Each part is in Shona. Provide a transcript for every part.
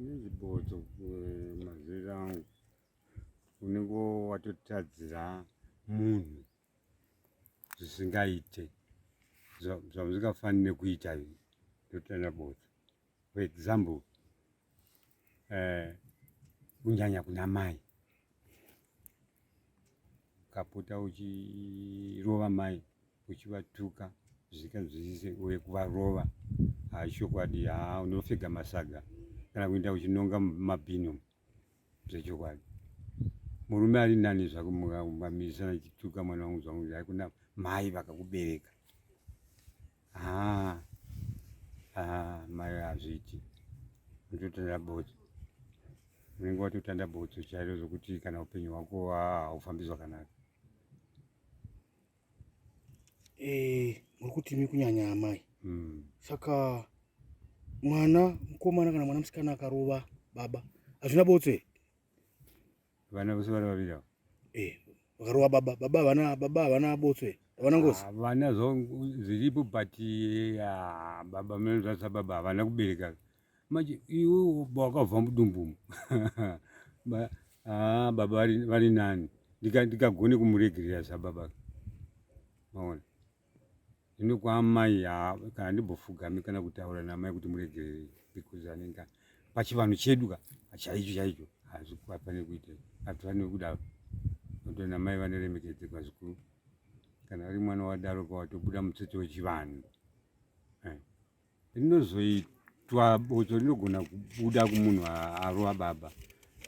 Nezibotso eh, mazera angu unenge watotadzira munhu zvisingaite zvamusingafanire kuita ndotanda botso for example eh, kunyanya kuna mai ukapota uchirova mai uchivatuka zvisinganzwisise uye kuvarova hachokwadi haa unofega masaga kana kuenda uchinonga mabhini zvechokwadi murume ari nani zvako mukamirisana chituka mwana wangu zvangu haikuna mai vakakubereka haa haa mai hazviiti unototanda botso unenge watotanda botso chairo zvokuti kana upenyu hwako haufambi zvakanaka Eh, muri kuti imi kunyanya amai mm. Saka mwana mukomana kana mwana musikana akarova baba hazvina botso here? Vana vose vari vaviri ava eh, vakarova baba baba havana baba havana botso here? Havana ngozi? Ah, vana zviripo but ah, baba mnozvasa baba havana kubereka manje iwe wakabva mudumbu umu ah, baba vari nani ndikagone kumuregerera sababa maona zvino kwaamai kana ndimbofugami kana kutaura namai kuti muregerere because anenge pachivanhu chedu ka chaicho chaicho hazvifaniri kuita hatifaniri kudaro nokuti namai vanoremekedzekwa zvikuru kana ari mwana wadaro kawatobuda mutsetse wechivanhu eh. Rinozoitwa botso rinogona kubuda kumunhu arova baba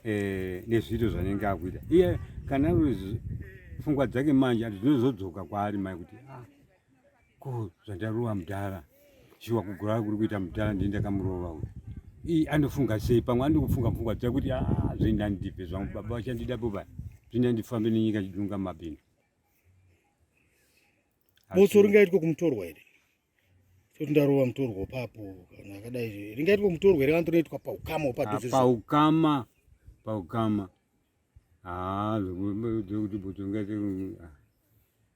eh, nezviito zvanenge akuita iye kana pfungwa dzake manje dzinozodzoka kwaari mai kuti ah, ko zvandarova mudhara shuwa kugura kuri kuita mudhara ndii ndakamurova uyu ii anofunga sei pamwe andikufunga pfungwa dzake kuti ah, zvinda ndipe zvangu baba vachandidapo ba zvinda ndifambe nenyika chidunga mabindu botso ringaitwa kumutorwa here Soti ndarova mutorwa papo kana akadai ringaitwa mutorwa here kana tonoitwa paukama upadhuze? Paukama, paukama. Ah, zvekuti botso ringaite ah.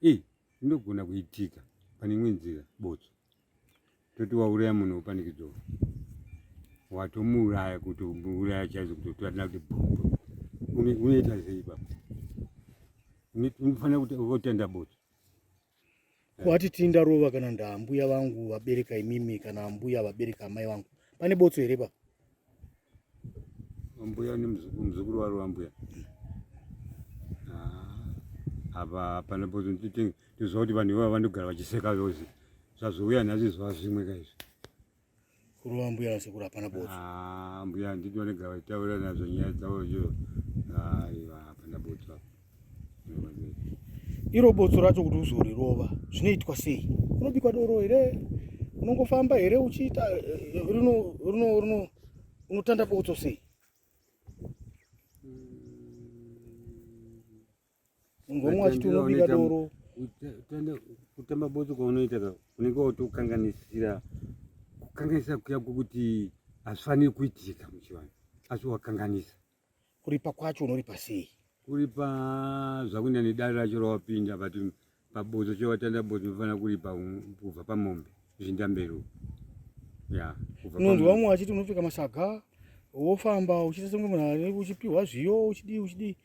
Eh, inogona kuitika pane imwe nzira botso. Toti wauraya munhu wopanikidzwa. Watomuuraya kuti umuuraya chaizvo kuti toda kuti bhombo. Unoita sei baba? Unofanira kuti utenda botso. Kwati tindarova kana ndaambuya vangu vabereka imimi kana ambuya vabereka amai vangu. Pane botso here pa? Ambuya nemuzukuru muzukuru waro ambuya. Ah, apa pane botso ndinoziva kuti vanhu ivava vanogara vachiseka vose. Zvazouya nhasi zuva zvimwe kaizvi. Kurova mbuya nasekuru hapana botso. Ah, mbuya handiti vanenge vachitaura nazvo nyaya dzavo zvo. Aiwa hapana botso apa. Iro botso racho kuti uzorirova zvinoitwa sei? Unobikwa doro here? Unongofamba here uchiita eh, rino rino rino unotanda botso sei? Unzwa achiti unobika doro. Kutamba botso kwaunoita ka unenge watokanganisira kukanganisa kuya kwekuti hazvifaniri kuitika muchivanhu asi wakanganisa. Kuripa kwacho unoripa sei? Kuripa zvakuenda nedare racho rawapinda but pabotso chewatanda botso unofanira kuripa kubva pamombe zvichienda mberi ya unonzwa vamwe vachiti unopfeka masaga wofamba uchiita sekunge munhu ari uchipiwa zviyo uchidii uchidii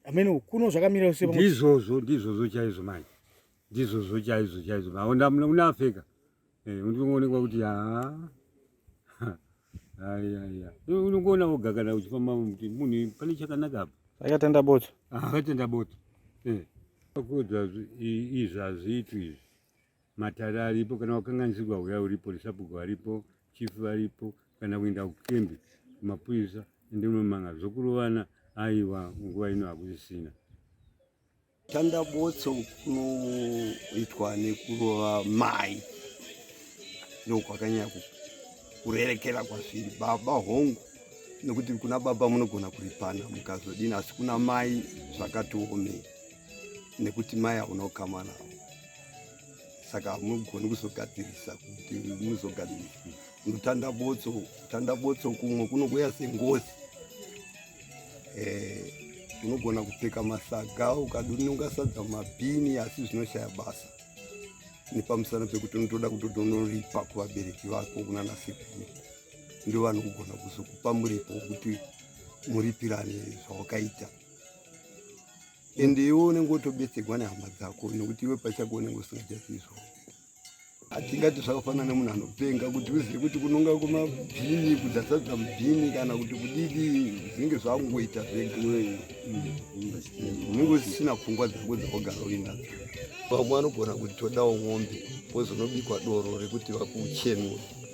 amene kuno zvakamira sei ndizvozvo ndizvozvo chaizvo manje ndizvozvo chaizvo chaizvo maona unafeka eh, unongoonekwa kuti haa aiaiya unongoona woga kana uchifamba kuti munhu pane chakanaka apa akatenda botso akatenda botso eh. Kudza izvi hazviitwi izvi matare aripo kana wakanganisirwa huya uripo risabhuku varipo chief varipo kana kuenda kukembi kumapurisa ende unomanga zvokurovana aiwa nguva ino hakusisina Tanda botso kunoitwa nekurova mai ndokwakanyanya kurerekera kwazviri baba hongu nekuti kuna baba munogona kuripana mukazodini asi kuna mai zvakatoomei nekuti mai hauna kukama navo saka hamugoni kuzogadzirisa kuti muzogadzirisa unotanda botso kutanda botso kumwe kunokuya sengozi eh, unogona kupfeka masaga ukadununga sadza mabhini asi zvinoshaya basa nepamusana pekuti unotoda kutotonoripa kuvabereki vako kunana sekuru. Ndo vanogona kuzokupa muripo wekuti muripirane zvawakaita. Ende iwe unenge wotobetserwa nehama dzako nekuti iwe pachako unenge usingachazivi zvavo. Hatingati zvakafanana nemunhu anopenga kuti uzive kuti kunonga kumabhini kudzatsadza mubhini kana kuti kudidi zvinenge zvakungoita zvega. Unenge usisina pfungwa dzako dzawagara uinadzo. Vamwe vanogona kuti todawo mombe wozonobikwa doro rekuti vakuchenure.